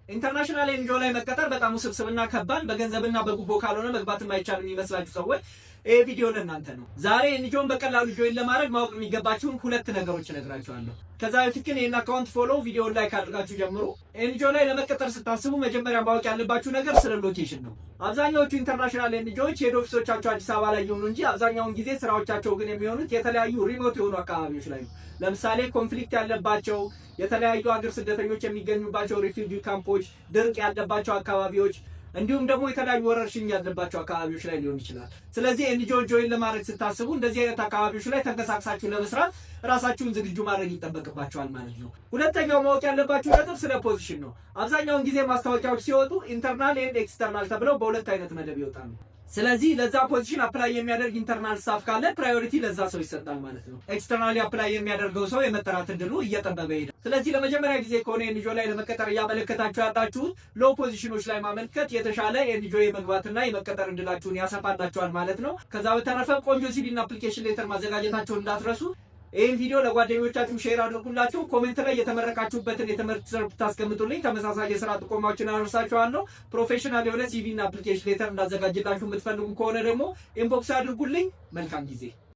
International NGO ላይ መቀጠር በጣም ውስብስብና ከባድ፣ በገንዘብና በጉቦ ካልሆነ መግባት የማይቻል የሚመስላችሁ ሰዎች ይህ ቪዲዮ ለእናንተ ነው። ዛሬ NGO ን በቀላሉ join ለማድረግ ማወቅ የሚገባችሁን ሁለት ነገሮች እነግራችኋለሁ። ከዛ በፊት ግን ይህን account follow፣ ቪዲዮን like አድርጋችሁ ጀምሩ። NGO ላይ ለመቀጠር ስታስቡ መጀመሪያ ማወቅ ያለባችሁ ነገር ስለ location ነው። አብዛኛዎቹ international NGO ዎች head office ኦቻቸው አዲስ አበባ ላይ ይሁኑ እንጂ አብዛኛውን ጊዜ ስራዎቻቸው ግን የሚሆኑት የተለያዩ remote የሆኑ አካባቢዎች ላይ ነው። ለምሳሌ conflict ያለባቸው የተለያዩ ሀገር ስደተኞች የሚገኙባቸው refugee camp ኦች፣ ድርቅ ያለባቸው አካባቢዎች እንዲሁም ደግሞ የተለያዩ ወረርሽኝ ያለባቸው አካባቢዎች ላይ ሊሆን ይችላል። ስለዚህ NGO join ለማድረግ ስታስቡ እንደዚህ አይነት አካባቢዎች ላይ ተንቀሳቅሳችሁ ለመስራት ራሳችሁን ዝግጁ ማድረግ ይጠበቅባችኋል ማለት ነው። ሁለተኛው ማወቅ ያለባችሁ ነጥብ ስለ position ነው። አብዛኛውን ጊዜ ማስታወቂያዎች ሲወጡ internal and external ተብለው በሁለት አይነት መደብ ይወጣሉ። ስለዚህ ለዛ position apply የሚያደርግ internal staff ካለ priority ለዛ ሰው ይሰጣል ማለት ነው። Externally apply የሚያደርገው ሰው የመጠራት እድሉ እየጠበበ ይሄዳል። ስለዚህ ለመጀመሪያ ጊዜ ከሆነ NGO ላይ ለመቀጠር እያመለከታችሁ ያላችሁት low position ኦች ላይ ማመልከት የተሻለ NGO የመግባትና የመቀጠር እድላችሁን ያሰፋላችኋል ማለት ነው። ከዛ በተረፈ ቆንጆ CV እና application letter ማዘጋጀታችሁን እንዳትረሱ። ይህን ቪዲዮ ለጓደኞቻችሁ share አድርጉላቸው። Comment ላይ የተመረቃችሁበትን የትምህርት ዘርፍ ታስቀምጡልኝ። ተመሳሳይ የስራ ጥቆማዎችን አደርሳችኋለሁ። Professional የሆነ CV እና application letter እንዳዘጋጅላችሁ የምትፈልጉ ከሆነ ደግሞ inbox አድርጉልኝ። መልካም ጊዜ።